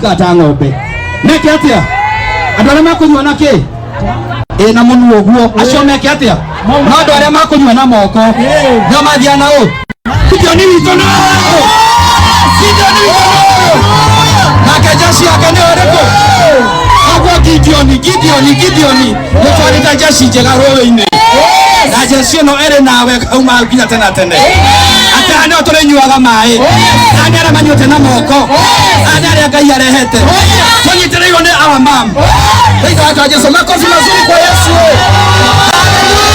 Ta ng'ombe meke atia? Andũ arĩa makũnyua na kĩ ĩ na mũnuo ũguo, acio meke atia? No andũ arĩa makũnyua na moko nĩo mathiaga na ũ Gideoni witũ no Gideoni witũ no nake jeshi yake nĩ ũrĩkũ? Koguo Gideoni, Gideoni, Gideoni nĩ twarĩte jeshi njega rũĩ-inĩ, na jeshi ĩno ĩrĩ nawe kauma nginya tene na tene. Atĩ aya nĩo tũrĩnyuaga maĩ, aya nĩ arĩa manyuĩte na moko, aya nĩ arĩa Ngai arehete tũnyitĩrĩirwo nĩ our mom thĩinĩ wa Jesu. Makofi mazuri kwa Yesu.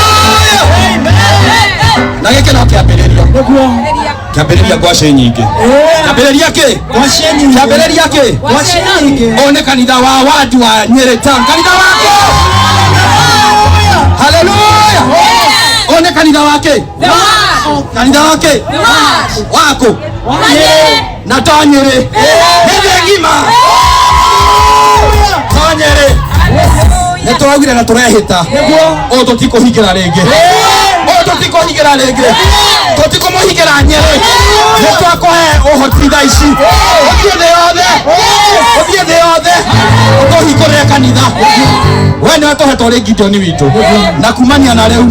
Hallelujah. Na gĩkĩ no kĩambĩrĩria. Nĩguo. Kĩambĩrĩria ngwacĩ nyingĩ. Kĩambĩrĩria kĩ? Ngwacĩ nyingĩ. Kĩambĩrĩria kĩ? Ngwacĩ nyingĩ. Ũyũ nĩ kanitha wa wadi wa Nyĩrĩ Town, kanitha wake. Haleluya! Ũyũ nĩ kanitha wake, kanitha wake waku na to Nyĩrĩ, nĩ thĩ ng'ima. To Nyĩrĩ. Nĩ tũraugire na tũrehĩta ũyũ tũtikũhingĩra rĩngĩ, ũyũ tũtikũhingĩra rĩngĩ, tũtikũmũhingĩra Nyĩrĩ. Nĩ twakũhe ũhoti thaa ici, ũthiĩ thĩ yothe, ũthiĩ thĩ yothe ũtũhingũrĩre kanitha. We nĩwe tũhetwo rĩ Gideoni witũ, na kumania na rĩu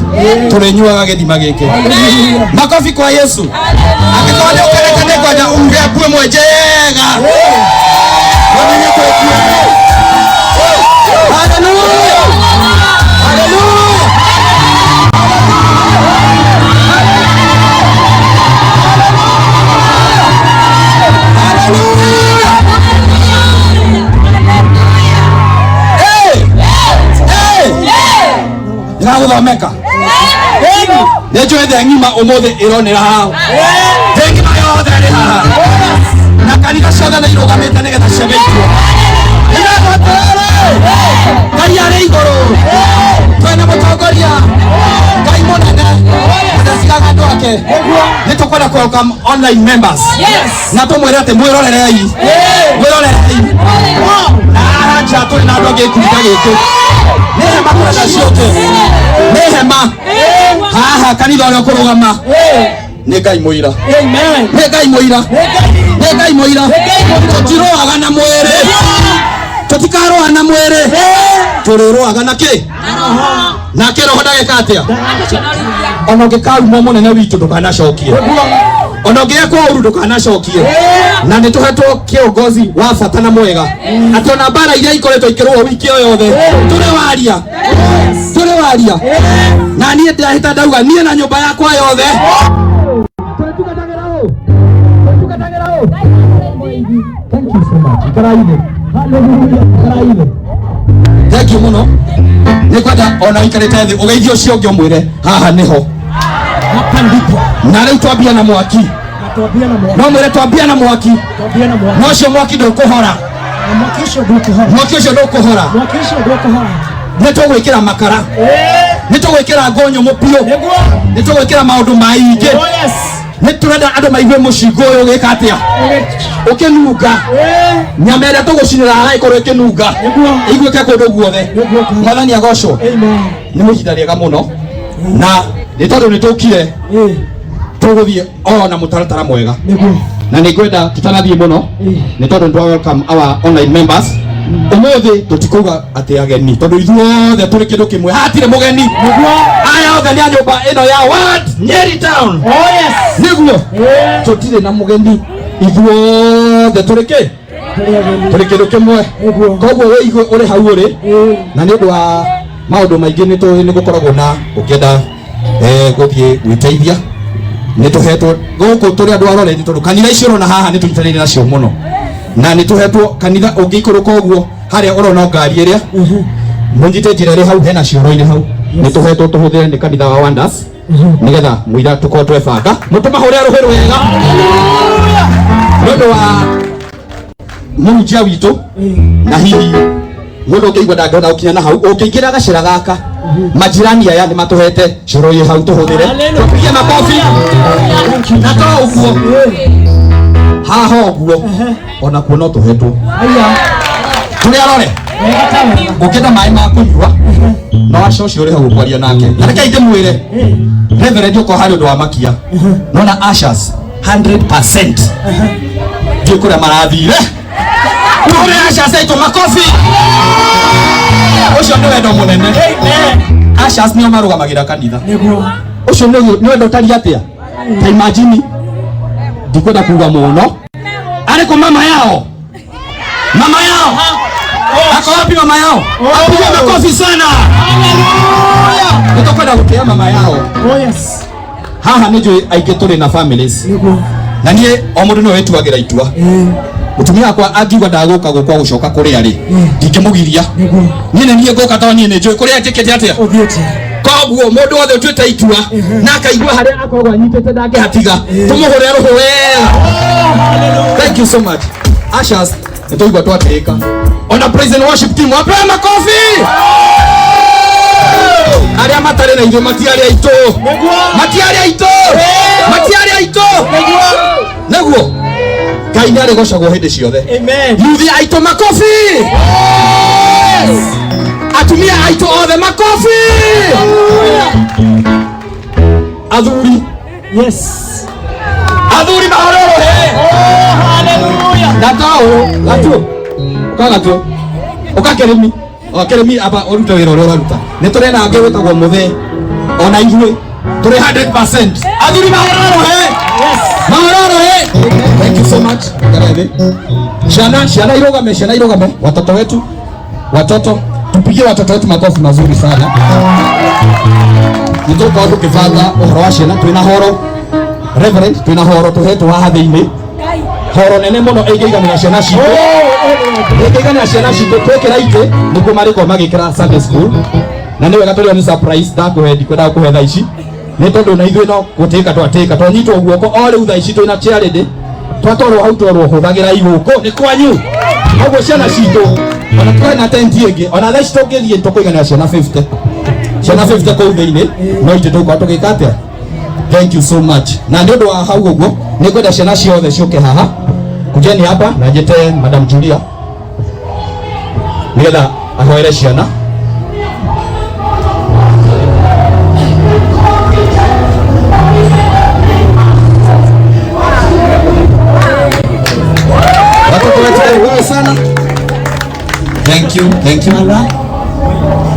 tũrĩnyuaga gĩthima gĩkĩ. Makobi kwa Yesu. Angĩkorwo nĩ ũkenete, nĩ ngwenda uge mbue mwe njega. Mwathani akwĩtie. Hallelujah! Hallelujah! Hallelujah! Hey! Hey! Ndĩragũthomeka nĩ njũĩ thĩ ng'ima ũmũthĩ ĩronera haha, thĩ ng'ima yothe ĩrĩ haha, na kanitha ciothe nĩ irũgamĩte nĩgetha ciagĩitwo. Iragwo atĩrĩrĩ, Ngai arĩ igũrũ, twĩna mũtongoria Ngai mũnene ndacikaga andũ ake. Nĩ tũkwenda kũ welcome online members na tũmwĩre atĩ mwĩrorerei, mwĩrorerei na haha nja tũrĩ na andũ angĩ gĩkundi ta gĩkĩ. Nĩ hema tũrenda ciũke, nĩ hema haha kanitha ũrĩa ũkũrũgama nĩ Ngai mũira. Amen. Nĩ Ngai mũira, nĩ Ngai mũira. Tũtirũaga na mwĩrĩ, tũtikarũa na mwĩrĩ, tũrĩrũaga na kĩ? Nake roho ndageka atĩa? Ona ũngĩkarumwo mũnene witũ, ndũkanacokie. Ona ũngĩekwo ũru, ndũkanacokie. Na nĩ tũhetwo kĩongozi wa bata na mwega, atĩ ona mbara iria ikoretwo ikĩrũo wiki o yothe, tũrĩ waria, tũrĩ waria. Na niĩ ndĩrahĩta ndauga, niĩ na nyũmba yakwa yothe tũrĩtungatagĩra ũ, tũrĩtungatagĩra ũ. Thank you so much. Ikarai thĩ. Hallelujah. Ikarai thĩ. Thank you mũno. Nĩ kwenda ona ũikarĩte thĩ ũgeithie ũcio ũngĩ, ũmwĩre haha nĩho. Hapa ndipo. Na rĩu twambia na mwaki. Na twambia na mwaki. No mwĩre twambia na mwaki. Twambia na mwaki. Na ũcio mwaki ndũkũhora. Na mwaki ũcio ndũkũhora. Mwaki ũcio ndũkũhora. Mwaki ũcio ndũkũhora. Nĩ tũgwĩkĩra makara, nĩ tũgwĩkĩra ngũ nyũmũ biũ. Nĩguo. Nĩ tũgwĩkĩra maũndũ maingĩ. Oh yes. Nĩ tũrenda andũ maigue mũcingo ũyũ ũgĩka atĩa, ũkĩnunga. Nyama ĩrĩa tũgũcinĩra haha ĩkorwo ĩkĩnunga. Nĩguo. Ĩiguĩke kũndũ guothe. Nĩguo. Mwathani agocwo. Amen. Nĩ ihinda rĩega mũno, na nĩ tondũ nĩ tũkire, tũgũthiĩ o na mũtaratara mwega. Nĩguo. Na nĩ ngwenda tũtanathiĩ mũno, nĩ tondũ nĩ twa welcome our online members ũmũthĩ, tũtikauga atĩ ageni, tondũ ithuothe tũrĩ kĩndũ kĩmwe, hatirĩ mũgeni. Nĩguo. Aya othe nĩ a nyũmba ĩno ya Ward Nyeri Town. Oh yes. Nĩguo. Tũtirĩ na mũgeni, ithuothe tũrĩ kĩ? Tũrĩ ageni. Tũrĩ kĩndũ kĩmwe. Nĩguo. Koguo wĩigue ũrĩ hau ũrĩ. Na nĩ ũndũ wa maũndũ maingĩ nĩ tũĩ nĩ gũkoragwo na ũngĩenda gũthiĩ gwĩteithia, nĩ tũhetwo gũkũ tũrĩ andũ aroreri, tondũ kanitha icio ũrona haha nĩ tũnyitanĩire nacio mũno, na nĩ tũhetwo kanitha ũngĩikũrũka ũguo harĩa ũrona ngari ĩrĩa mũnyite njĩra ĩrĩ hau, hena cioro irĩ hau, nĩ tũhetwo tũhũthĩre nĩ kanitha wa Wonders, nĩgetha mũira tũkorwo twebanga. Mũtũmahũre rũhĩ rwega nĩ ũndũ wa mũhunjia witũ. Na hihi mũndũ ũngĩigua ndangĩhota gũkinya na hau, ũngĩingĩra gacĩra gaka, majirani aya nĩ matũhete coro ĩ hau tũhũthĩre. Hallelujah. Tũpigie makobi. Thank you. Na to ũguo, haha ũguo ona kuo no tũhetwo. Aya. Tũrĩ arore. Wega ta wega. Ũngĩenda maĩ ma kũnyua, no aca ũcio ũrĩ hau ũkwaria nake. Na rekei ndĩmwĩre, reverend, okorwo harĩ ũndũ wa makia nona ushers 100% ndiũ kũrĩa marathire. Tuhũrĩre ushers aitũ makobi. Ũcio nĩ wendo mũnene. Ushers nĩo marũgamagĩra kanitha. Nĩguo. Ũcio nĩ wendo ũtariĩ atĩa? Ta imagine, ndikwenda kuga mũno. Arĩ kũ mama yao? Mama yao ako wapi? Mama yao apige makofi sana. Nĩtũkwenda gũtĩa mama yao. Oh yes. Haha nĩ njũĩ aingĩ tũrĩ na families. Nĩguo. Na niĩ o mũndũ nĩwe wĩtuagĩra itua. Mũtumia wakwa angiuga ndagũka gũkwa gũcoka kũrĩa rĩ, ndingĩmũgiria. Nĩguo. Niĩ nĩ niĩ ngũka tondũ niĩ nĩ njũĩ kũrĩa njĩkĩte atĩa. Ũthiĩte. Koguo mũndũ wothe ũtuĩte itua na akaigua harĩa akoragwo anyitĩte ndangĩhatiga, tũmũhũre rũhũ wega. Thank you so much. Ushers, nĩtwaigua twatĩĩka. Ona praise and worship team wapewe makofi. Arĩa matarĩ na ithuĩ matiarĩ aitũ. Matiarĩ aitũ. Matiarĩ aitũ. Nĩguo. Ngai nĩ arĩgocagwo hĩndĩ ciothe. Amen. Yuthi aitũ makofi. Atumia aitũ othe makofi. Athuri. Yes. Athuri mahũre rũhĩ. Oh hallelujah. Na to ũyũ, gatu. Ũka gatu. Ũka kĩrĩmi. O kĩrĩmi aba ũrute wĩra ũrĩa ũraruta. Nĩ tũrĩ na angĩ wĩtagwo mũthee. Ona ithuĩ tũrĩ 100%. Athuri mahũre rũhĩ. Yes. Mahũre rũhĩ. Thank you so much. Ikara thĩ. Ciana, ciana irũgame, ciana irũgame. Watoto wetu. Watoto, tupigie watoto wetu makofi mazuri sana. Nĩ tũgũkorwo tũkĩbanga ũhoro wa ciana twĩna horo. Reverend, twĩna horo tũhetwo haha thĩinĩ. Horo nene mũno ĩngĩiganĩra ciana citũ. Ĩngĩiganĩra ciana citũ twĩkĩra itĩ nĩguo marĩkorwo magĩkĩra Sunday school. Na nĩ wega tũrĩo nĩ surprise ndakũhe ndikwendaga kũhe thaa ici. Nĩ tondũ na ithuĩ no gũtĩka twatĩka twanyitwo guoko o rĩu thaa ici twĩna charity twatwarwo hau twarwo hũthagĩra igũkũ nĩ kwanyu. Koguo ciana citũ ona tũrĩ na tenti ĩngĩ ona thaa ici tũngĩthiĩ tũkũiganĩra ciana 50. Ciana 50 kũu thĩinĩ no itĩ tũgũkorwo tũgĩka atĩa? Thank you so much. Na nĩ ũndũ wa hau ũguo nĩ ngwenda ciana ciothe ciũke haha. Kujeni hapa na njĩte Madam Julia nĩgetha ahoere ciana. Watoto wetu karibuni sana. Thank you, thank you.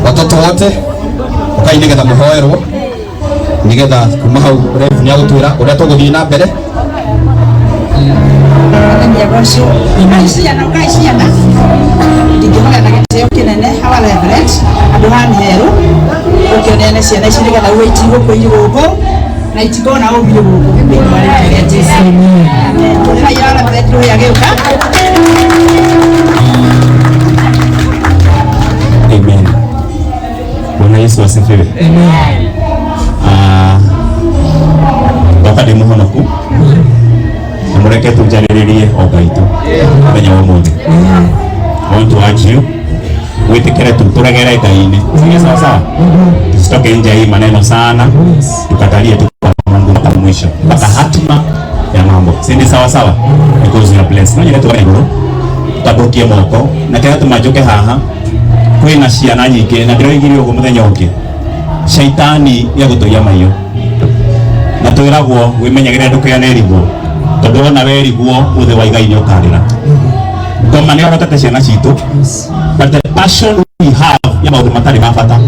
Watoto wote ukai nĩgetha mũhoerwo nĩgetha kuma hau Rev nĩ agũtwĩra ũrĩa tũgũthiĩ na mbere. Ciana ũkai ciana ndingĩhoya na gĩtĩo kĩnene hawa Reverend andũ haha nĩ herũ ũkĩoneane ciana ici nĩgetha uge itigũkũ irĩ gũkũ na itikona ũũ irĩ gũkũ thĩinĩ wa rĩtwa rĩa Jesũ. Amen. Tũrĩrai ya Reverend rũhĩa agĩũka. Amen. Bwana Yesu asifiwe. Amen. Ndoka ndĩ mũhonoku na mũreke tũnjarĩrĩrie o Ngai tu mũthenya wa ũmũthĩ. I want to urge you wĩtĩkĩre tu tũregere Ngai-inĩ. Sikia sawa sawa? Tusitoke nje hii maneno sana, tukatalie tu kwa Mungu mpaka mwisho, mpaka hatima ya mambo. Si ni sawa sawa? Because you are blessed. No nyende tũgane igũrũ tambũrũkie moko na kĩrĩa tũma njũke haha kwĩna ciana nyingĩ na ndĩroigire ũguo mũthenya ũngĩ shaitani nĩegũtũiya maiyo na twĩragwo wĩmenyagĩrĩre ndũkĩane erigwo tondũ wona werigwo mũthĩ wa igai nĩũkarĩra. Ngoma nĩ horotete ciana citũ, but the passion we have ya maũndũ matarĩ ma bata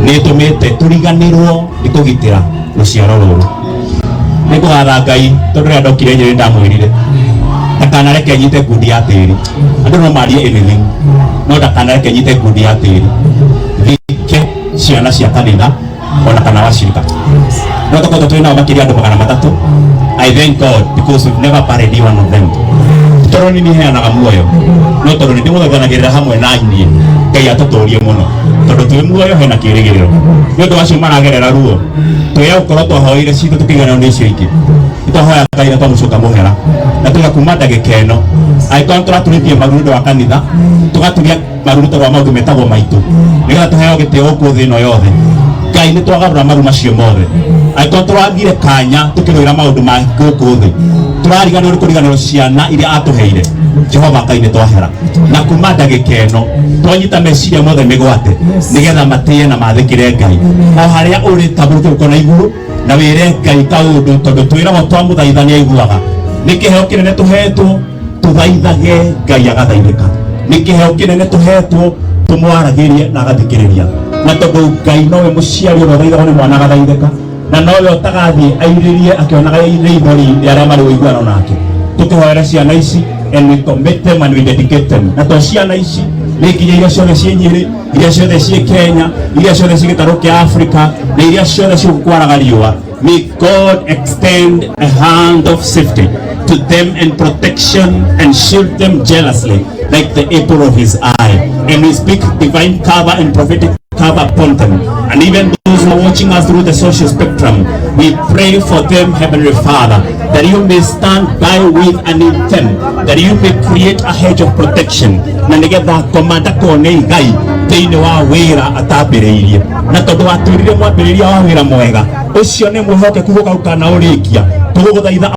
nĩ ĩtũmĩte tũriganĩrwo nĩ kũgitĩra rũciaro rũrũ. Nĩ ngũgatha Ngai tondũ rĩrĩa ndokire Nyĩrĩ ndamwĩrire ndakanareke nyite ngundi ya tĩri. Andũ no marie anything, no ndakanareke nyite ngundi ya tĩri thike ciana cia kanitha ona kana washirika. No tũkoretwo twĩ nao makĩria andũ 300. I thank God because we've never buried one of them. Tondũ nĩ niheanaga muoyo, no tondũ nĩ ndĩmũthaithanagĩrĩra hamwe na inyuĩ Ngai atũtũrie mũno tondũ twĩ muoyo hena kĩrĩgĩrĩro. Nĩ ũndũ wacio maragerera ruo twĩya gũkorwo twahoire citũ tũkĩiganĩrwo nĩ icio ingĩ. Nĩ twahoya Ngai na twamũcoka mũhera na tuga kuma ndagĩka ĩno angĩkorwo tũraturĩtie maru nĩ ũndũ wa kanitha tũgaturia maru nĩ tondũ wa maũndũ metagwo maitũ nĩgetha tũheo gĩtĩo gũkũ thĩ ĩno yothe. Ngai nĩ twagarũra maru macio mothe. Angĩkorwo tũragire kanya tũkĩrũĩra maũndũ ma gũkũ thĩ tũrariganĩrwo nĩ kũriganĩrwo ciana iria atũheire Jehova Ngai nĩ twahera na kuma ndagĩka ĩno twanyita meciria mothe mĩgwate nĩgetha matĩe na mathĩkĩre Ngai. O harĩa ũrĩ tambũrũkia guoko na igũrũ na wĩre Ngai kaũndũ tondũ twĩragwo twamũthaitha nĩ aiguaga. Nĩ kĩheo kĩnene tũhetwo Tuthaithage Ngai agathaithĩka. Nĩ kĩheo kĩnene tũhetwo, tũmwaragĩrie na agathikĩrĩria. Na tondũ Ngai nowe mũciari ũrĩa ũthaithagwo nĩ mwana agathaithĩka, na nowe ũtagathiĩ airĩrie akĩonaga rĩithori rĩa arĩa marĩ ũiguano nake. Tũkĩhoere ciana ici, and we commit them and we dedicate them. Na to ciana ici, nĩ nginya iria ciothe ciĩ Nyĩrĩ, iria ciothe ciĩ Kenya, iria ciothe ciĩ gĩtarũ kĩa Afrika, na iria ciothe ciũkwaraga riũa. May God extend a hand of safety to them and protection and shield them jealously like the apple of his eye. And we speak divine cover and prophetic cover upon them. And even those who are watching us through the social spectrum, we pray for them, Heavenly Father, that you may stand by with and in them, that you may create a hedge of protection. Na nigetha komanda kone igai thĩinĩ wa wĩra atambĩrĩirie, na tondũ watwĩrire mwambĩrĩria wa wĩra mwega ũcio nĩ mwĩhokeku gũkaruta na ũrĩkia, tũgũgũthaitha.